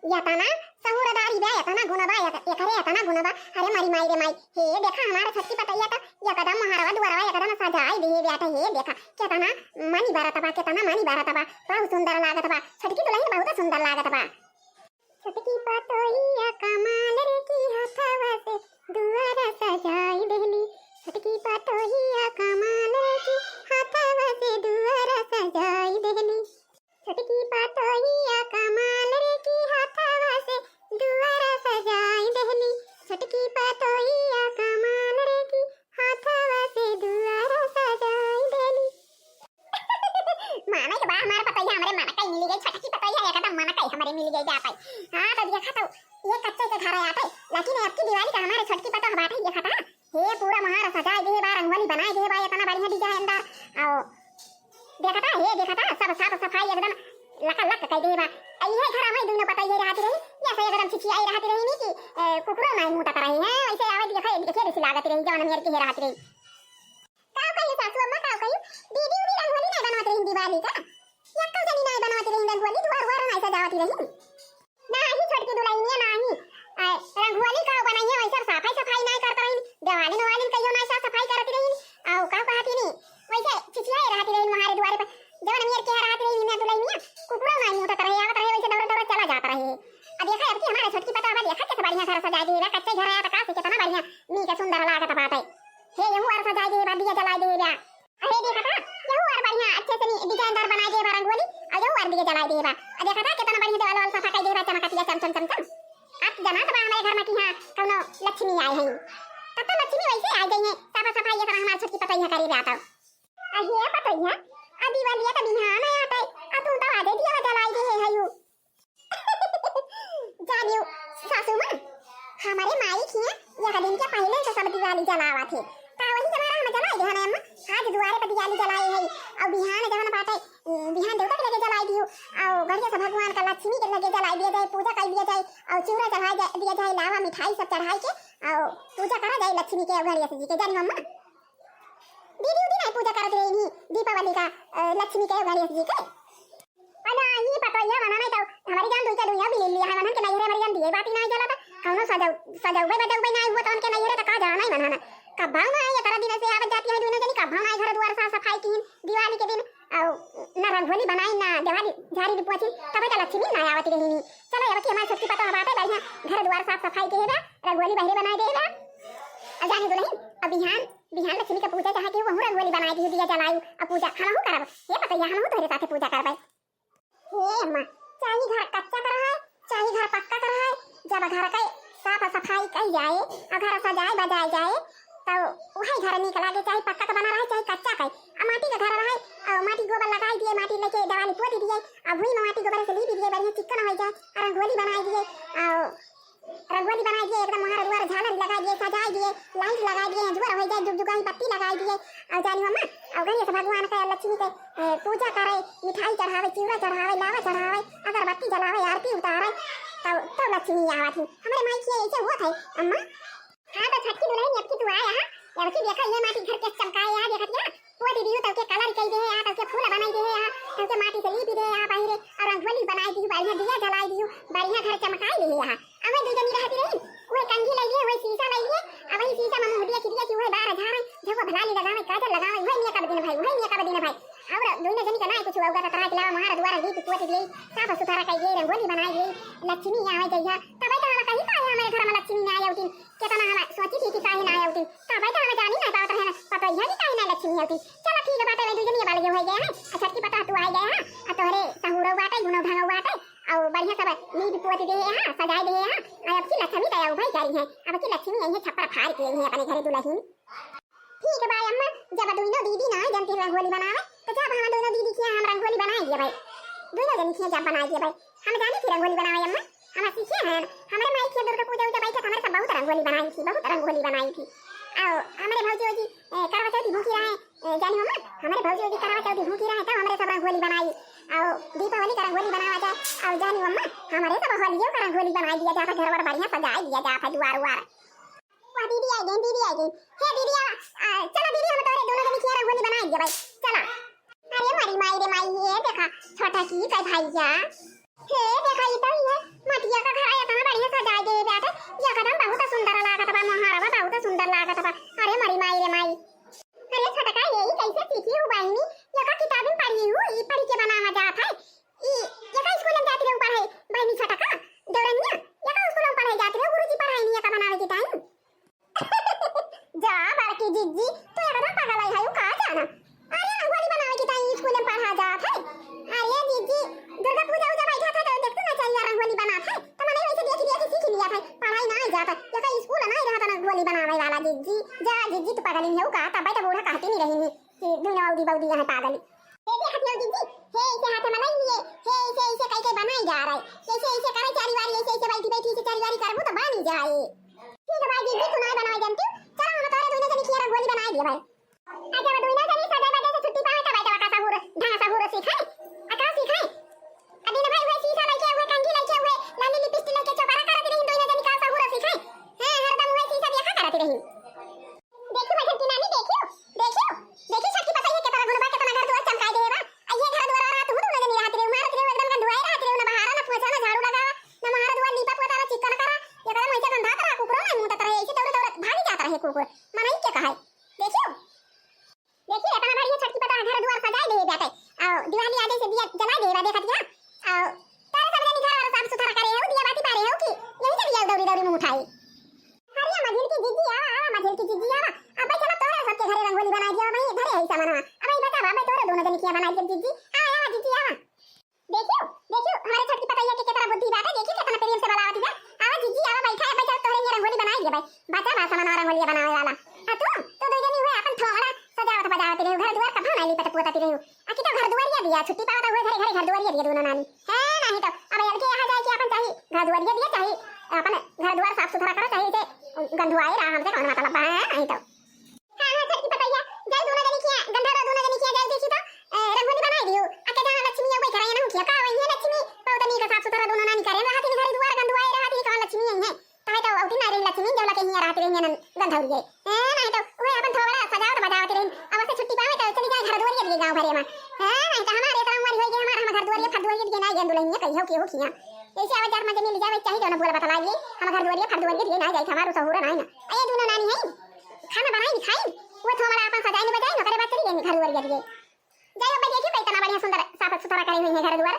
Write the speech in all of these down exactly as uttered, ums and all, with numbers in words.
यतना सहूरदारी बा, यतना गुण बा, यत-, एकरे यतना गुण बा। अरे मरी माई रे माई, हे देखा हमार छोटकी पतोहिया त एकदम मोहरवा दुआरवा एकदम सजाई देहे बाटे। हे देखा केतना मनी बरत बा, केतना मनी बरत बा, बहुत सुंदर लागत बा। छोटकी दुलहिन बहुत सुंदर लागत बा। छोटकी पतोहिया कमाल रे की हथवा से दुआर सजाई देहली। छोटकी पतोहिया कमाल रे की हथवा से दुआर सजाई देहली। छोटकी पतोहिया कमाल रे की हथवा से दुआर सजाई देहली। छोटकी पतोहिया कमाल रे की हथवा से दुआर सजाई देहली। माने के बा हमार पतोहिया हमरे मन कई मिली गई, छोटकी पतोहिया एकदम मन कई हमरे मिली गई जात है। हाँ तो देखा तो ये कच्चे के घर आते, लेकिन अब की दिवाली का हमारे छोटकी पतोह बाटे देखा था। हे पूरा मोहार सजाए दे बा, रंगोली बनाए दे बा, इतना बढ़िया डिजाइन अंदर। आओ देखा था, हे देखा था, सब साफ सफाई एकदम लका लक कई दे बा। ये घर में दुनो पतोहिया रहती रही, या से एकदम छिछियाई रहती रही नी कि ए, कुकुरो नहीं मुतत रही है, वैसे आवे देखा देखिए लागत रही जौन मेर के रहती रही। का कही सासू अम्मा, का कही? दीदी उदी रंगोली नहीं बनवत रही दिवाली का? यक्का जनी नहीं बनवत रही रंगोली, दुआर उआर नहीं सजावत रही। नाही छोटकी दुलहिनिया नाही। आ, रंगोली का बनाइए वैसे साफाई सफाई नहीं करत रही। दिवाली नवाली कहियो नहीं साफ सफाई करत रही। आओ का कहती नहीं? वैसे छिछियाए रहती रही हमारे दुआरे पे। जवन मेर के रहती रही ना दुलहिनिया, कुकुरो नहीं मुतत रहे, आवत रहे वैसे दौड़े दौड़े चला जात रहे। अब देखा अब की हमारे छोटकी पतोह बा, देखा कैसे बढ़िया घर सजा दे, कच्चे घर आया तो का से कितना बढ़िया नीक सुंदर लागत बाटे। हे यहू आर सजाई दे बा, दिया जलाई दे बा। अरे देखा था, यहू आर बढ़िया अच्छे से नी-, डिजाइनदार बनाई दे बा रंगोली, और यहू आर दिया जलाई दे बा। और देखा था कितना बढ़िया देवाल वाल सफा कई दे बा, चमकतिया चम चम चम चम। अब जनात बा हमारे घर में कि हाँ कौनो लक्ष्मी आई है। तब तो लक्ष्मी वैसे आ गई है, साफ सफाई ये सब हमारे छोटकी पतोहिया करी बा तो। अहे पतोहिया, आ दिवालिया तो बिहान आया था, आ तू तो आधे दिया जलाई दे है यू। जानियो सासू माँ, हमारे माई खिया यह दिन के पहले से सब दिवाली जलावा थे। ता वही जमाना हम जलाई दे हन अम्मा। आज दुआरे पर दिवाली जलाई है। और बिहान जवन बाटे, बिहान देवता के लगे जलाई दियो। और गढ़िया से भगवान का लक्ष्मी के लगे जलाई दिया जाए, पूजा कर दिया जाए। और चिउरा चढ़ाई जा-, दिया जाए, लावा मिठाई सब चढ़ाई के और पूजा करा जाए लक्ष्मी के और गणेश जी के। जानियो अम्मा, दीदी उदी नहीं पूजा करत रही दीपावली का, अ, लक्ष्मी के और गणेश जी के। अरे ई पतोहिया बना नहीं तो हमारी जान दुइया दुइया भी ले लिया है, मनन के नैहरे हमारी जान दिए बाती नहीं जला था। कौनो सजाऊ, सजाऊबे बजाऊबे नहीं हुआ तो उनके नैहरे तो का जाना ही मनन। कब्बा ना ये तरह दिन से आवत जाती है दोनों जनी, कब्बा ना घर द्वार साफ सफाई की दिवाली के दिन, और ना रंगोली बनाई ना दिवाली झाड़ी पोछी, तब तो लक्ष्मी ना आवत रही। चलो अब की हमारी छोटकी पतोह बाटे बढ़िया घर द्वार साफ सफाई के है, रंगोली बहरे बनाए दे बा। अब जानी दुलहिन, अब बिहान, बिहान लक्ष्मी का पूजा चाहे के वहू रंगोली बनाए दी, दिया जलाई, अब पूजा हमहू करब। हे पतोहिया, हमहू तोहरे साथे पूजा करबे। हे अम्मा, चाहे घर कच्चा का रहे, चाहे घर पक्का का रहे, जब घर के साफ सफाई कई जाए और घर सजाए बजाए जाए, तो वही घर नीक लागे, चाहे पक्का का बना रहे, चाहे कच्चा का। आ माटी का घर रहे, और माटी गोबर लगाई दिए, माटी लेके दवाली पोती दिए, और भुई में माटी गोबर से लीप दिए, बढ़िया चिक्कन हो जाए, और रंगोली बनाई दिए, और रंगोली बनाई दिए, एकदम मोहर दुआर झालर लगाई दिए, सजाई दिए, लाइट लगाई दिए, झुमर हो जाए, जुगजुगाई बत्ती लगाई दिए, और जानी अम्मा, और गणेश भगवान के, लक्ष्मी के, ए, पूजा करे, मिठाई चढ़ावे, चिउरा चढ़ावे, लावा चढ़ावे, अगरबत्ती जलावे, आरती उतारे, तब, तब लक्ष्मी आवत ही। हमरे माई के ऐसे हुआ था अम्मा। हाँ तो छोटकी दुलहिन, अब की तू आया है, अब की देखा ये माटी घर के चमकाए, यहाँ देखत यहाँ पोती दियो, तब के कलर कई दे, यहाँ तब के फूल बनाई दे, यहाँ तब के माटी से लीपी दे, यहाँ बाहरे और रंगोली बनाई दियो, बढ़िया दिया जलाई दियो, बढ़िया घर चमकाई दे यहाँ। अब वही दू जनी रहती रही, वही कंघी लई लिए, वही शीशा लई लिए, अब वही शीशा में मुँह दिया कि दिया कि वही बार झारे, जब वो भलाली लगावे, काजल लगावे, वही मेकअप दिन भाई, वही मेकअप दिन भाई। और दोनों जनी का ना कुछ होगा, तो तराक लावा, मार दुआरा लीप पोत दिए, साफ सुथरा कई दिए, रंगोली बनाई दिए, लक्ष्मी आवे जइहा, तब तो हम कहीं का हमारे घर में लक्ष्मी ना आए उठी। केतना हम सोची थी कि काहे ना आया उठिन। का भाई तो हम जानी ना पावत रहे ना, पतोहिया जी काहे ना लक्ष्मी आया उठिन। चलो ठीक है, बात है, दू जनी बाल हो गए हैं, आ छोटकी पतोह तू आ गए हैं, आ तोहरे सहूरो बाटे, गुनो ढंगो बाटे, और बढ़िया सब लीप पोत दे हैं, सजाए दे हैं, आ अब की लक्ष्मी तो आऊ भाई करी है, अब की लक्ष्मी आई है छप्पर फाड़ के आई है अपने घरे दुलहिन। ठीक है भाई अम्मा, जब दोनों दीदी ना जानती रंगोली बनावे, तो जब हम दोनों दीदी किया हम रंगोली बनाए दिए भाई, दोनों जनी किया जब बनाए दिए भाई, हम जानी थी रंगोली बनावे अम्मा, हम सीखे हैं। हमरे माई के दुर्गा पूजा उजा बैठे, हमरे सब बहुत रंगोली बनाई थी, बहुत रंगोली बनाई थी। आओ, हमरे भौजी ओजी, ए, करवा चौथी भूखी रहे, ए, जानी अम्मा, हमरे भौजी ओजी करवा चौथी भूखी रहे, तब हमरे सब रंगोली बनाई। आओ, दीपावली का रंगोली बनावा जाए। आओ, जानी अम्मा, हमरे सब होलियो का रंगोली बनाई दिया जाता, घर वर बढ़िया सजाए दिया जाता, दुआर उआर। वाह, दीदी आई गई, दीदी आई गई। हे दीदी, आ, आ, चलो दीदी, हम तोरे दोनों जनी किया रंगोली बनाई दिया भाई, चलो। अरे मरी माई रे माई, ये देखा, छोटा की का भैया। हे, देखा, ई तो ई है, मटिया का घर एतना बढ़िया सजाए दे बाटे, एकदम बहुत सुंदर लागत बा, मोहरवा बहुत सुंदर लागत बा। अरे मरी माई रे माई, अरे छोटका, ये ई कैसे सीखी हू बहिनी? ये का किताब में पढ़ी हू, ई पढ़ी के बनावा जात है? ई ये का स्कूल में जाती रहू पढ़ाई बहिनी छोटका? देवरनिया, ये का स्कूल में पढ़ाई जाती रहू, गुरुजी पढ़ाई नहीं ये का बनावे के टाइम? जा बड़की जिज्जी, तू एकदम पागल है, है का जाना? अरे रंगोली बनावे के टाइम स्कूल में पढ़ा जात है। अरे जिज्जी, दुर्गा पूजा उजा बैठा था तो देखते ना चलिया रंगोली बनात है, तो मने वैसे देख देख सीख लिया था, पढ़ाई ना जात है, ये का स्कूल ना रहता रंगोली बनावे वाला जिज्जी। जा जिज्जी, तू पागल ही हो का? तब तो बूढ़ा कहती नहीं रही कि दुनिया बाउदी बाउदी यहाँ पागल। ये देखत हो जिज्जी, हे इसे हाथ में लाई लिए, हे इसे इसे कई के बनाई जा रहा है, ऐसे ऐसे करे चारी बारी, ऐसे ऐसे बैठी बैठी इसे चारी बारी करबू तो बनी जाए। ठीक है भाई जिज्जी, तू ना बनाए जानती, चलो हम तोरे दुनिया जनी खिया रंगोली बनाए दिए भाई। अच्छा, वो दुनिया जनी सजाए बजे से छुट्टी पावे तब तो का सहूर, ढंग सहूर सीखे। आ का सीखे? अभी ना भाई, वही शीशा लेके, वही कंघी लेके, वही लाली लिपस्टिक लेके चौकारा करत रही, दुनिया जनी का सहूर सीखे। हाँ, हरदम वही शीशा देखा करत रही। देखी मझर की नानी, देखियो, देखियो, देखी छठ की पतैया के तरह गुनबा के तना घर दुआर चमकाई देबा। आ ये घर दुआर रात हूँ ना जनी रहत रहे, मारत रहे एकदम गंधुआई रहत रहे, ना बहारा, ना पोछा, ना झाड़ू लगावा, ना महारा दुआर लीपा पोता, ना चिक्कन करा, ये कदम ऐसे गंधात रहा, कुकुरो नहीं मुतत रहे, ऐसे दौड़े दौड़े भाग जात रहे कुकुर। मनई के कहे। देखियो, देखिए, इतना बढ़िया छठ की पता घर दुआर सजाए दे बाटे। और दिवाली आजे से दिया जला दे बा, देखत या। और तारे सब जनी घर वाला साफ सुथरा करे हो, दिया बाती बारे हो कि यही से दिया दौरी दौरी मुंह उठाई। अरे मझिल की जिज्जी आवा, आवा मझिल की जिज्जी आवा। अब भाई चलो तोरे सबके घरे रंगोली बनाई दिया भाई, घरे है सामान। अब भाई बता, अब तोरे दोनों जनी किया बनाई दिया जिज्जी। आवा, आवा जिज्जी आवा। देखियो, देखियो, हमारे छठ की पतैया के कितना बुद्धि बाटे, देखियो कितना प्रेम से बुलावत है। आवा जिज्जी, आवा बैठा है, बैठा, तोहरे लिए रंगोली बनाई दिए भाई। बचा बा सामान रंगोलिया बनावे वाला। आ तू, तू दो जनी हुए अपन थोड़ा सजावत बजावत रहे, घर दुआर कहाँ नाली पट पोतत रहे। आ कि तो घर दुआरिया दिया, छुट्टी पावत हुए घरे घरे घर दुआरिया दिया दोनों नानी। है नहीं तो, अब अलगे यहाँ जाए कि अपन चाही घर दुआरिया दिया, चाही अपन घर दुआर साफ सुथरा करो, चाही इसे गंधुआए रहा, हमसे कौन मतलब बा, है नहीं तो। हाँ, हाँ, छठ की पतैया, जाई दोनों जनी किया, गंधर्व दोनों जनी किया जाई, देखी तो, ए, रंगोली बनाई दियो। आ के जहाँ लक्ष्मी अउबे करे ना, किया का वही है लक्ष्मी, बहुत नीक साफ सुथरा दोनों नानी करे, रहा थी घर दुआर गंधुआए रहा थी, कहाँ लक्ष्मी आई है? तहे तो औती ना रही लक्ष्मी, जौला के हियाँ रहती रही ना गंधौरिये। ए, नहीं तो, वही अपन थोड़ा सजावत बजावत रही, अब से छुट्टी पावे तो चली जाए घर दुआरिये दिए गाँव भरे में। ए, नहीं तो हमारे इतना उम्र हो गई, हमारा हम घर दुआरिये फर दुआरिये दिए ना गए दुल्हनिया कहियो के हो किया। ऐसे आवाज जात में जमीन ले जावे चाहिए, जो ना बोला बतला लिए, हम घर दुआरिये फर दुआरिये दिए ना जाए, हमारा सहूरा नहीं ना। ए, दोनों नानी है, खाना बनाई, खाई, वो तो हमारा अपन सजाई नहीं बजाई, ओकरे बाद चली गई घर दुआर के लिए। जाई अब देखी, कितना बढ़िया सुंदर साफ सुथरा करे हुई है घर दुआर।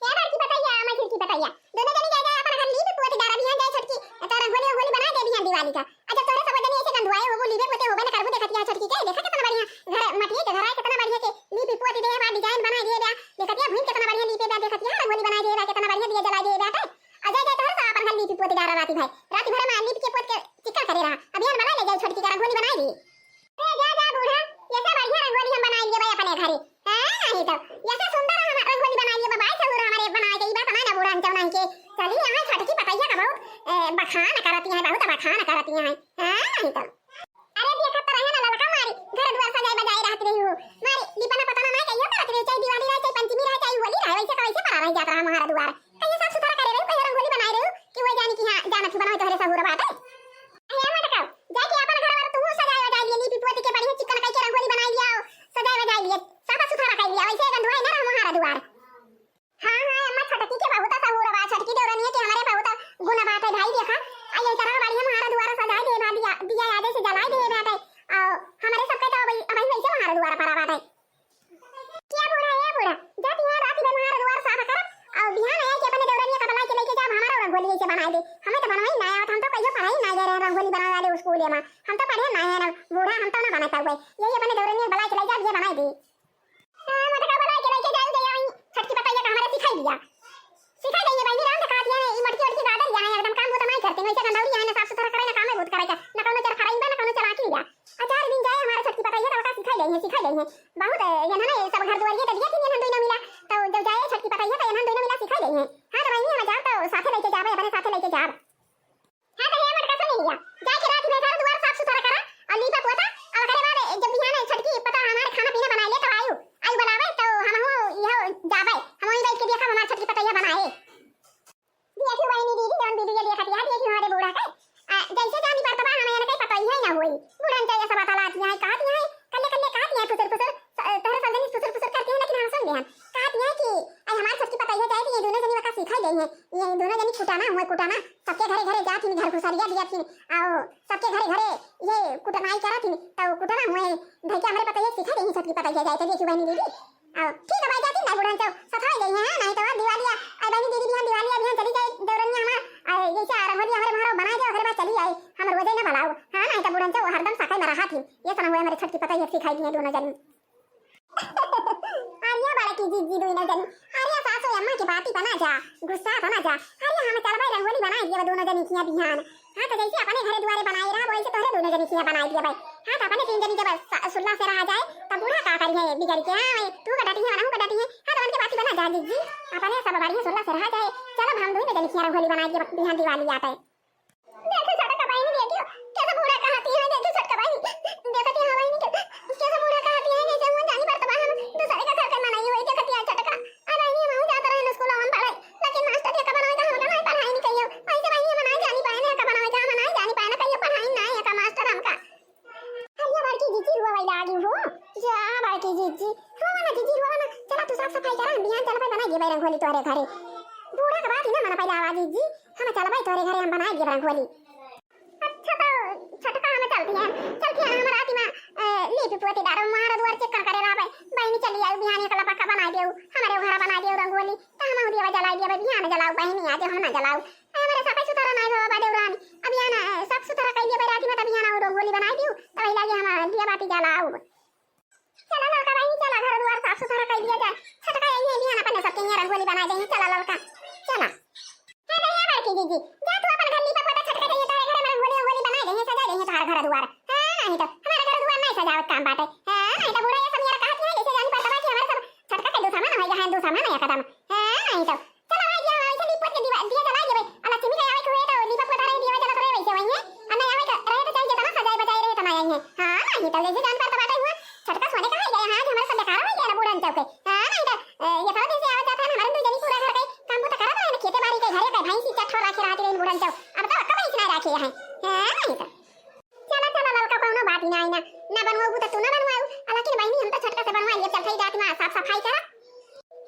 क्या बड़की पतैया, मझिल की पतैया, दोनों जनी जाए, जाए अपन घर लीप पोत डारा बिहान जाए छठ की, तो रंगोली रंगोली बना दे बिहान दिवाली का। अच्छा, तोरे सब जनी ऐसे गंधुआए हो, वो लीपे पोते होबे न करबू, देखत या छठ की के, देखा कितना बढ़िया घर, मटिए के घर आए, कितना बढ़िया के लीप पोत दे बा, डिजाइन बना दे बा, देखत या भुइन कितना बढ़िया लीपे बा, देखत या रंगोली बना दे बा, कितना बढ़िया दिया जला दे बा। आ जाए, जाए तोरे सब अपन घर लीप पोत डारा राती भाई, राती भर में लीप के पोत के चिक्कन करे रहा, अभियान बना ले जाए छठ की का रंगोली बनाए दे। ए, जा, जा, बूढ़ा, ये से बढ़िया रंगोली हम बनाई लिए भाई अपने घरे। हाँ, नहीं तो, ये से सुंदर हम रंगोली बनाई लिए भाई, सहूर हमारे बनाए के, ई बात ना, ना बूढ़ा, हम जब नहीं के, चली, यहाँ छठ की पतैया का बहुत, ए, बखान करती हैं, बहुत बखान करती हैं। हाँ, नहीं तो। अरे, देखत तो रहे ना, ललका मारी, घर दुआर सजाए बजाए रहत रही हो। मारी, लिपना पतना ना कहियो करत रही, चाहे दिवाली रहे, चाहे पंचमी रहे, चाहे होली रहे, वैसे का वैसे पड़ा रह जात रहा हमारा दुआर। कहियो साफ सुथरा करे रही, कहियो रंगोली बनाए रही, कि वो जानी कि हाँ, जानत ही बनाए तोहरे सहूर बाटे। हे मटकाऊ, जाके अपन घर वाला तू सजाए बजाए लिए, लीपी पोती के बढ़िया चिकन कई के रंगोली बनाई लिया, सजाए बजाए लिए, साफ सुथरा कर लिया, वैसे गंधुआई ना रहा हमारा दुआर। हाँ, हाँ, अम्मा, छोटकी के बहुत सहूर बा, छोटकी देवरनिया के हमारे बहुत गुण बाटे भाई, देखा, आ ये तरह बढ़िया हमारा दुआर सजाए दे बा, दिया, दिया यादे से जलाए दे बाटे, और हमारे सबके तो अबही, अबही वैसे हमारा दुआर पड़ा बाटे। क्या बूढ़ा, ए बूढ़ा, जा तिहां रात में हमार दुआर साफ करब, और बिहान आए के अपने देवरनिया का बला के लेके जाब, हमारा रंगोली ऐसे बनाए दे। हमें तो बनवाई ना आवत, हम तो कहियो पढ़ाई ना गए रहे रंगोली बनावे वाले स्कूल में, हम तो पढ़े ना है ना बूढ़ा, हम तो ना बना पाए। यही अपने देवरनिया बला के ले जाब, ये बनाए दे। हाँ, मटका बला के लेके जाऊ दे, वहीं छठ की पतैया का हमारे सिखाई दिया, सिखाई देंगे बहनी, राम दिखा दिया है, ये मटकी उटकी गादर यहाँ है, एकदम काम होता नहीं करते, वैसे गंधौरी यहाँ ना साफ सुथरा करे ना काम है बहुत करे का, ना कौनो चरखा रही बा, ना कौनो चलाकी बा। आ चार दिन जाए हमारे छठ की पतैया तो ओका सिखाई गई है, सिखाई गई है। बहुत, ए, ये ना, ना, ये सब घर दुआरिये तो दिया थी, ये ना दोनों मिला। तो जब जाए छठ की पतैया तो ये ना दोनों मिला सिखाई गई है। हाँ, तो वही हम जाओ तो साथे लेके जावे, अपने साथे लेके जाब। हाँ, तो ये मटका सुन लिया। जाके रात में घर दुआर साफ सुथरा करा और लीपा पोता और ओकरे बाद जब बिहान छठ की पता हमारे खाना पीना बनाए ले तो आयु, आयु बनावे तो हम हो यह जावे, हम वहीं बैठ के देखा हमारे छठ की पतैया बनाए। देखी बहिनी दीदी, जौन वीडियो देखत या, देखी हमारे बूढ़ा के। आ, जैसे जानी बरतबा, हमें इनके पता ही है ना होई। बूढ़न के ये सब बतलाती हैं, कहती हैं, कल्ले कल्ले कहती हैं, फुसुर फुसुर, स-, तोहरे सब जनी फुसुर फुसुर करती हैं, लेकिन हम सुन लेहन। कहती हैं कि, "आई हमार छठ की पतैया जाए, तो ये दोनों गई है। ये दोनों जनी कुटाना हुए, कुटाना, सबके घरे घरे जात हिन, घर घुसरिया दिया थिन, आओ सबके घरे घरे ये कुटनाई करत हिन, तो कुटना हुए धइके हमरे पतैया सिखा देही, सबकी पतैया जाए तो देखी बहनी दीदी। आओ ठीक है भाई, जाती ना बुढ़न चौ सफाई गई है, नहीं तो दिवाली आ, आई बहनी दीदी बिहान दिवाली आ, बिहान चली जाए देवरनिया हमार, आ, जैसे आ रंगोली हमारे मारो बनाए दे, ओकरे बाद चली आए, हम रोजे न बुलाओ। हाँ, नहीं तो बुढ़न चौ हरदम सफाई में रहा थी, ये सना हुए हमारे छठ की पतैया सिखाई दी है दोनों जनी। अरे बड़की जिज्जी दुई ना जनी, अरे सासू अम्मा के बाती बना जा, गुस्सा बना जा। अरे हम चलबै रंगोली बनाए दिए दोनों जनी किया बिहान। हाँ तो जैसे अपने घरे दुआरे बनाए रहा वैसे तोहरे दोनों जनी किया बनाए दिए भाई। हाँ तो अपने तीन जनी जब स-, सुल्ला से रहा जाए तब बूढ़ा का करी है बिगड़ के। हाँ तू का डटी है ना, का डटी है। हाँ तो उनके बाती बना जा जिज्जी, अपने सब बढ़िया सुल्ला से रहा जाए। चलो हम दोनों जनी किया रंगोली बनाए दिए बिहान दिवाली आते। देखो छोटका बहिनी, देखियो, कैसे बूढ़ा कहती है, देखियो छोटका बहिनी, देखती है बहिनी के, कैसे बूढ़ा कहती है, जैसे वो जानी पड़ता बा, हम दूसरे का घर के मनाई हुई, देखती है छोटका। आ बहिनी, हम जात रहे स्कूल हम पढ़े, लेकिन मास्टर ये का बनावे का हमका नहीं पढ़ाई नहीं कहियो। ऐसे बहिनी हम ना जानी पाए ना का बनावे का, हम ना जानी पाए ना कहियो, पढ़ाई ना है का मास्टर हमका। अरे बड़की जीजी रुआ वाली लागी हो, जा बड़की जीजी, रुआ ना जीजी, रुआ ना, चला तू साफ सफाई करा, हम बिहान चलबै बनाई देबै रंगोली तोहरे घरे। बूढ़ा के बात ही ना मना पहले आवा जीजी, हम चलबै तोहरे घरे, हम बनाई देबै रंगोली। अच्छा तो छोटका हम चलती हैं, चलती हैं हम राती में, ए, लीप पोती डारो, मारा दुआर चिक्कन करे रहबै, बहिनी चली आई बिहान एक लपा का बनाई देऊ, हमारे घर बनाई देऊ रंगोली, तो हम दिया जलाई देबै, बिहान जलाऊ बहिनी, आज हम ना जलाऊ। ए, हमारे सफाई सुथरा नहीं बाबा देवरानी, अब यहाँ ना, ए, साफ सुथरा कई देबै राती में, तब यहाँ ना रंगोली बनाई देऊ, तब लागे हम दिया बाती जलाऊ। चला ललका बहिनी, चला घर दुआर साफ सुथरा कई दिया जाए। छोटका यही है, बिहान अपन सबके यहाँ रंगोली बनाए देंगे। चला ललका, चला। हे भैया बड़की जीजी, जा तू अपन घर लीपा पोता, छोटका जाइए तारे घर में रंगोली रंगोली बनाए देंगे, सजा देंगे तार घर दुआर। हाँ, नहीं तो हमारा घर दुआर नहीं सजावत काम बाटे। हाँ, नहीं तो बूढ़ा ये सब यार कहती है, जैसे जानी पड़ता बा कि हमारे सब छोटका के दुश्मन हो गया है, दुश्मन है कदम। हाँ, नहीं तो चला भाई, दिया, ऐसे लीप पोत के दिवा-, दिया जला देबे। आ लक्ष्मी के आवे के हुए तो लीपा पोता रहे, दिया जलत रहे, वैसे वही है। आ नहीं आवे के रहे तो चल जेतना सजाए बजाए रहे, तना आई है। हाँ, नहीं तो जैसे जान पर तो बाटे हुआ, छोटका सोने कहाँ गए? हाँ, हमारे सब बेकार हो गया ना बूढ़न चौके। हाँ, नहीं तो, ए, ये तो दिन से आवे जाता है ना, हमारे दो जनी पूरा घर के काम तो करत रहे ना, खेते बाड़ी के, घरे के, भैंसी चट्ठो राखे रहती रही बूढ़न चौक। अब तो कब भैंस नहीं राखे हैं। हाँ, नहीं तो। चला, चला, ललका, कौनो बात ही ना आई ना। ना बनवाऊ तो तू ना बनवाऊ। आ, लेकिन बहिनी, हम तो छोटका से बनवाई, अब चल, सही जात में साफ सफाई करा।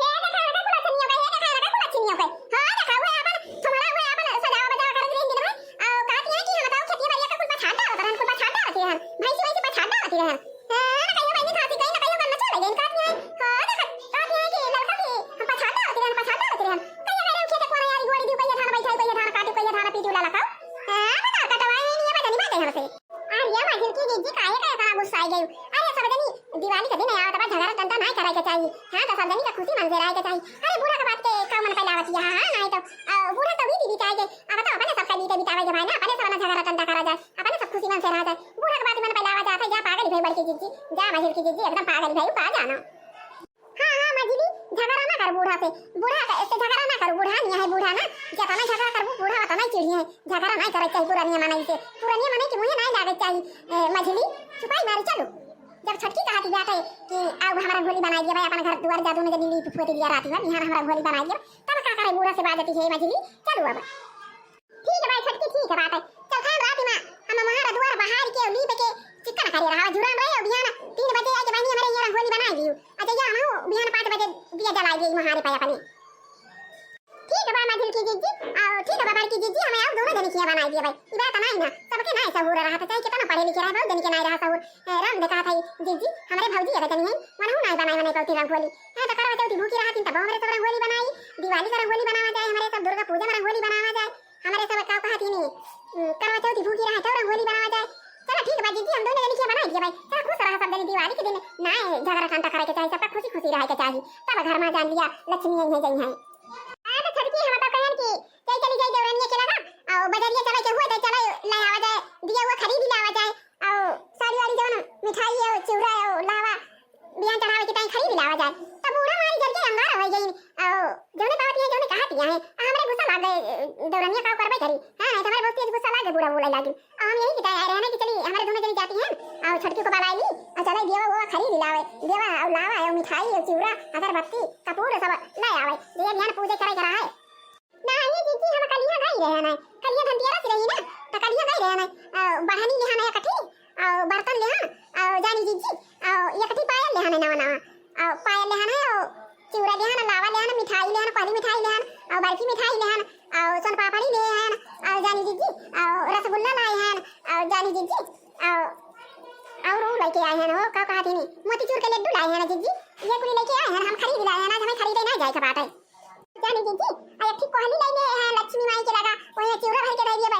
हे, देखा ना, कुला छिनियो के, हे, देखा ना, कुला छिनियो के। हाँ, देखा, हुए अपन, हमारा हुए अपन सजावा बजावा करत रही दिन भर। आ, कहती है कि हम बताओ, खेती बाड़ी का कुल पछाड़ डालत रहन, कुल पछाड़ डालत रहन। भैंसी, भैंसी पछाड़ डालत रहन। हाँ, ना कहियो बहिनी खांसी गई, ना कहियो गन्ना चोरे गई, कहती है। हाँ, देखा, कहती है कि ललका की हम पछाड़ डालत रहन, पछाड़ डालत रहन। कहियो गए रहे खेते कोना यारी गोड़ी दी, कहियो धान बैठाई, कहियो धान काटी, कहियो धान पीटी वाला खाओ। हाँ, बता, कटवाए नहीं, ये बता नहीं बाटे हमसे। अरे, ये माझिलकी जीजी काहे का इतना गुस्सा आ गई? अरे, सब जनी दिवाली के दिन आवत बा, झगड़ा टंटा नाय करे के चाहिए। हाँ, तो सब जनी के खुशी मन से रहे के चाहिए। अरे, बूढ़ा के बात के का मन पहले आवत है? हाँ, नहीं तो, अ, बूढ़ा तो बीती बिताए गए। अब तो अपने सबका बीते बितावे के भाई ना, अपने सब ना झगड़ा टंटा करा जाए, अपने सब खुशी मन से रहा जाए। बूढ़ा के बात मन पहले आवा जात है, जा पागल भाई बड़की जीजी, जा माझिलकी जीजी, एकदम पागल भाई, का जानो। हाँ, हाँ, मझली, झगड़ा ना कर बूढ़ा से। बूढ़ा का, से झगड़ा ना करू, बूढ़ा नहीं है, बूढ़ा ना, जितना झगड़ा करबू, बूढ़ा उतना ही चिढ़ी है। झगड़ा नहीं करे चाहिए पुरानिया मनई से। पुरानिया मनई के मुँहे नहीं लागे चाहिए। ए, मझली, चुपाई मारी, चलो। जब छोटकी कहती बाटे कि आओ हमारा रंगोली बनाई दिया भाई, अपन घर दुआर जादू में जब लीप पोती दिया राती में, बिहान हमारा रंगोली बनाई दिया, तब का करे बूढ़ा से बाजती है मझली, चलो अब। ठीक है भाई छोटकी, ठीक है बात है। चल खान रात में हम हमारा दुआर बहार के लीप के चिकन करे रहा, झुरन रहे, बिहान तीन बजे आके बहनी हमारे यहाँ रंगोली बनाई दियो। अच्छा, ये हम बिहान पाँच बजे दिया जलाई दिए महारे पे अपने। ठीक है बा, माझिलकी जीजी, आओ, ठीक है बा, बड़की जीजी, हमें आओ दोनों जने किया बनाई दिए भाई। ई बात नहीं ना, सबके ना सहूर रहा था, चाहे कितना पढ़े लिखे रहे, बहुत जने के नहीं रहा सहूर। ए, राम देखा था जीजी, हमारे भौजी अगर जनी है, वनहु नहीं बनाए, बनाए पौती रंगोली। हाँ, तो करवा चौथी भूखी रहा थी, तब हमारे सब रंगोली बनाई, दिवाली का रंगोली बनावा जाए, हमारे सब दुर्गा पूजा में रंगोली बनावा जाए, हमारे सब का कहती नहीं, उम, करवा चौथी भूखी रहा, तब रंगोली बनावा जाए। चलो ठीक बा जीजी, हम दोनों जने किया बनाई दिए भाई। चलो खुश रहा सब जने, दिवाली के दिन ना झगड़ा टंटा करे के चाहिए, सबका खुशी खुशी रहे के चाहिए, तब घर में जान लिया लक्ष्मी आई है, जई है। हाँ, तो छोटकी हम तो कहन कि चल चली जाई देवरनिया के लगा, और बजरिया चले के हुए तो चले ले आवा जाए, दिया हुआ खरीद लावा जाए, और साड़ी वाड़ी जवन मिठाई है, चिवड़ा है, लावा, बिहान चढ़ावे के टाइम खरीद लावा जाए। तब बूढ़ा मारी जल के अंगार हो गई, और जौने पावत है, जौने कहत है, आ, हमरे गुस्सा लाग गए, देवरनिया का करबे करी। हाँ, तो हमारे बहुत तेज गुस्सा लाग गए, बूढ़ा बोले लागी। हम यही बताए आए रहे ना कि चली हमारे दोनों जनी जाती हैं और छोटकी को बुलाई ली और चले देवा वो खरीद लावे, देवा और लावा और मिठाई और चिवड़ा, अगरबत्ती, कपूर सब ले आवे। ये ध्यान पूजे करे करा है। ना ये जीजी हम कलिया गई रहे ना, कलिया धनतेरस रही ना, तो कलिया गई रहे ना, अ, बढ़नी लिहान है कठी और बर्तन लिहान और जानी जीजी और ये कठी पायल लिहान है नवा नवा और पायल लिहान है और चिवड़ा लिहान, लावा लिहान, मिठाई लिहान, पहली मिठाई लिहान और बर्फी मिठाई लेहन, और सोन पापड़ी लेहन, और जानी जिज्जी, और रसगुल्ला लाए हन, और जानी जिज्जी, और, और वो लेके आए हन, वो का कहत हिनी, मोतीचूर के लड्डू लाए हन जिज्जी, ये कुली लेके आए हन, हम खरीद लाए हन, आज हमें खरीदे ना जाए के बाटे। जानी जिज्जी, आ एक ठे कोहली ले ले हन लक्ष्मी माई के लगा, वही चिउरा भर के धइ दिए बा,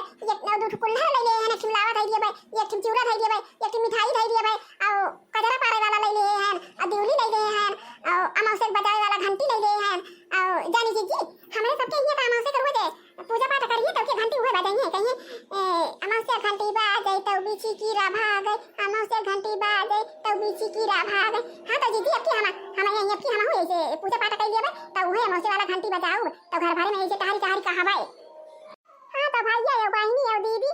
एक दू ठे कुल्हड़ ले ले हन, एक ठे लावा धइ दिए बा, एक ठे चिउरा धइ दिए बा, एक ठे मिठाई धइ दिए बा, और कजरा पारे वाला ले ले हन, और दिउली ले ले हन, और अमावस्या के बजावे वाला घंटी ले ले हन, और जानी जिज्जी, हमरे सबके हियां तो अमावस्या के रोज पूजा पाठ करिए, तब के घंटी उहे बजाइए, कहिए, ए, "अमावस्या घंटी बाजे, तब बिच्छी कीरा भागे, अमावस्या घंटी बाजे, तब बिच्छी कीरा भागे।" हाँ, तो जिज्जी, अब की हम, हम, अब की हम हुए ऐसे पूजा पाठ कर लिए, तब उहे अमावस्या वाला घंटी बजाऊ, तब घर भरे में ऐसे टहरी टहरी कहावे। हाँ, तो भैया, यो बहिनी, यो दीदी,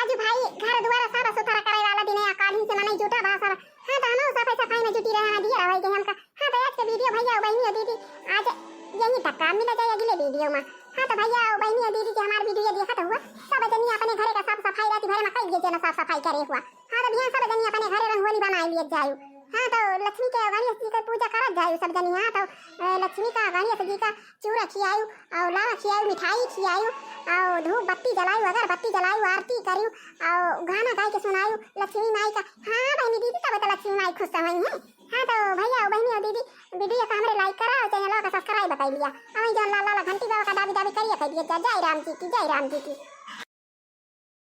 आज भाई घर दुआर साफ सुथरा करे वाला दिन है, काली से मनई जुटा बा सब। हाँ, तो हम सफाई सफाई में जुटी रहे हैं, दिया रहे हमका। हाँ, तो आज के वीडियो भैया, बहिनी, दीदी, आज यही तक का, मिला जाए अगले वीडियो में। हाँ, तो भैया, बहिनी, दीदी, जे हमार वीडियो देखत हुआ, सब जनी अपने घरे का साफ सफाई रात भरे में कई जे ना साफ सफाई करे हुआ। हाँ, तो भैया, सब जनी अपने घरे रंगोली बनाई लिए जायु। हाँ, तो लक्ष्मी के, गणेश जी के पूजा करत जायु सब जनी। हाँ, तो, अ, लक्ष्मी का, गणेश जी का चूरा खियायु, और लावा खियायु, मिठाई खियायु, और धूप बत्ती जलायु, अगरबत्ती जलायु, आरती करियु, और गाना गाय के सुनायु लक्ष्मी माई का। हाँ, बहिनी, दीदी, तब तो लक्ष्मी माई खुश हुई हैं। हाँ, तो भैया, बहिनी और दीदी, वीडियो का हमरे like करा और चैनल का subscribe कर लिया। और जौन लाल लाल घंटी बाबा का दाबी दाबी करिए, कह दिया, जय राम जी की, जय राम जी की।